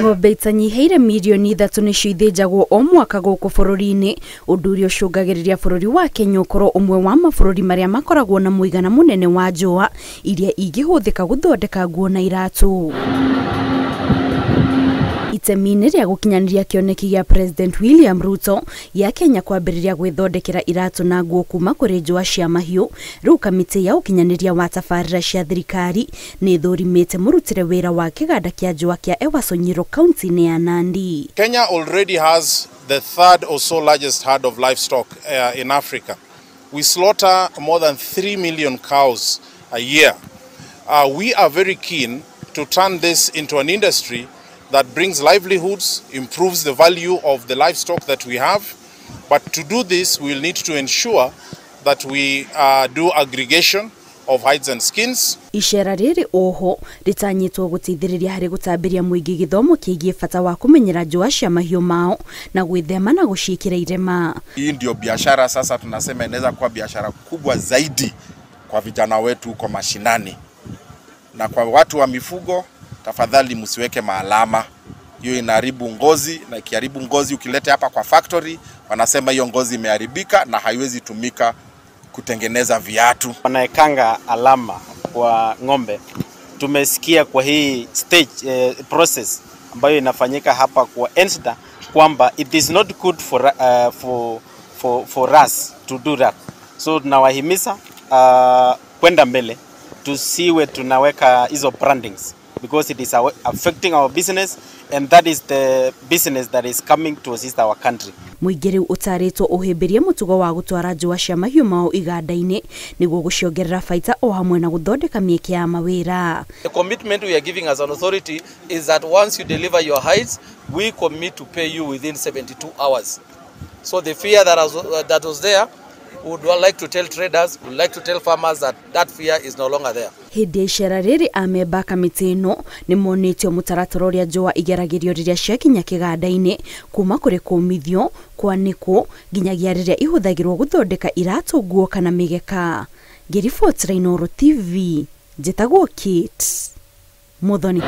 Ng'ombe itanyihĩire mirioni 3 nĩcio ithĩnjagwo o mwaka gũkũ bũrũri-inĩ, ũndũ ũrĩa ũcũngagĩrĩria bũrũri wa Kenya ũkorwo ũmwe wa mabũrũri marĩa makoragwo na mũigana mũnene wa njũa iria ingĩhũthĩka gũthondeka nguo na iratũ. Itemi-inĩ rĩa gũkinyanĩria kĩoneki gĩa President William Ruto gĩa Kenya kwambĩrĩria gwĩthondekera iratũ na nguo kuma kũrĩ njũa cia mahiũ, rĩu kamĩtĩ ya ũkinyanĩria wa tabarĩra cia thirikari nĩ ĩthũrimĩte mũrutĩre wĩra wa kĩganda kĩa njũa kĩa Ewaso Nyiro kaunti-inĩ ya Nandi. Kenya already has the third or so largest herd of livestock in Africa. We slaughter more than 3 million cows a year. We are very keen to turn this into an industry that brings livelihoods, improves the value of the livestock that we have. But to do this, we will need to ensure that we do aggregation of hides and skins. Icera rĩrĩ oho rĩtanyĩtwo gũteithĩrĩria harĩ gũtambĩria mũingĩ gĩthomo kĩgiĩ bata wa kũmenyera njũa cia mahiũ mao na gwĩthema na gũciĩkĩra irema. Hii ndio biashara sasa tunasema inaweza kuwa biashara kubwa zaidi kwa vijana wetu huko mashinani. Na kwa watu wa mifugo, tafadhali msiweke maalama. Hiyo inaharibu ngozi, na ikiharibu ngozi ukileta hapa kwa factory, wanasema hiyo ngozi imeharibika na haiwezi tumika kutengeneza viatu. Wanaekanga alama kwa ng'ombe. Tumesikia kwa hii stage process ambayo inafanyika hapa kwa NSDA kwamba it is not good for us to do that. So tunawahimiza kwenda mbele tusiwe tunaweka hizo brandings, because it is affecting our business, and that is the business that is coming to assist our country. Mũingĩ rĩu ũtarĩtwo ũhĩmbĩrie mũtugo wa gũtwara njũa cia mahiũ mao iganda-inĩ nĩguo gũciongerera baita o hamwe na gũthondeka mĩeke ya mawĩra. The commitment we are giving as an authority is that once you deliver your hides, we commit to pay you within 72 hours. So the fear that was there, we would like to tell traders, we would like to tell farmers that that fear is no longer there. Hĩndĩ ya icera rĩrĩ amemba kamĩtĩ ĩno nĩmonĩtio mũtaratara ũrĩa njũa igeragĩrio rĩrĩa ciakinya kĩganda-inĩ kuma kũrĩ kũmithio, kwanĩkwo nginyagia rĩrĩa ihũthagĩrwo gũthondeka iratũ, nguo kana mĩgeka. Ngĩribotera Inooro TV, njĩtagwo Kate Muthoni.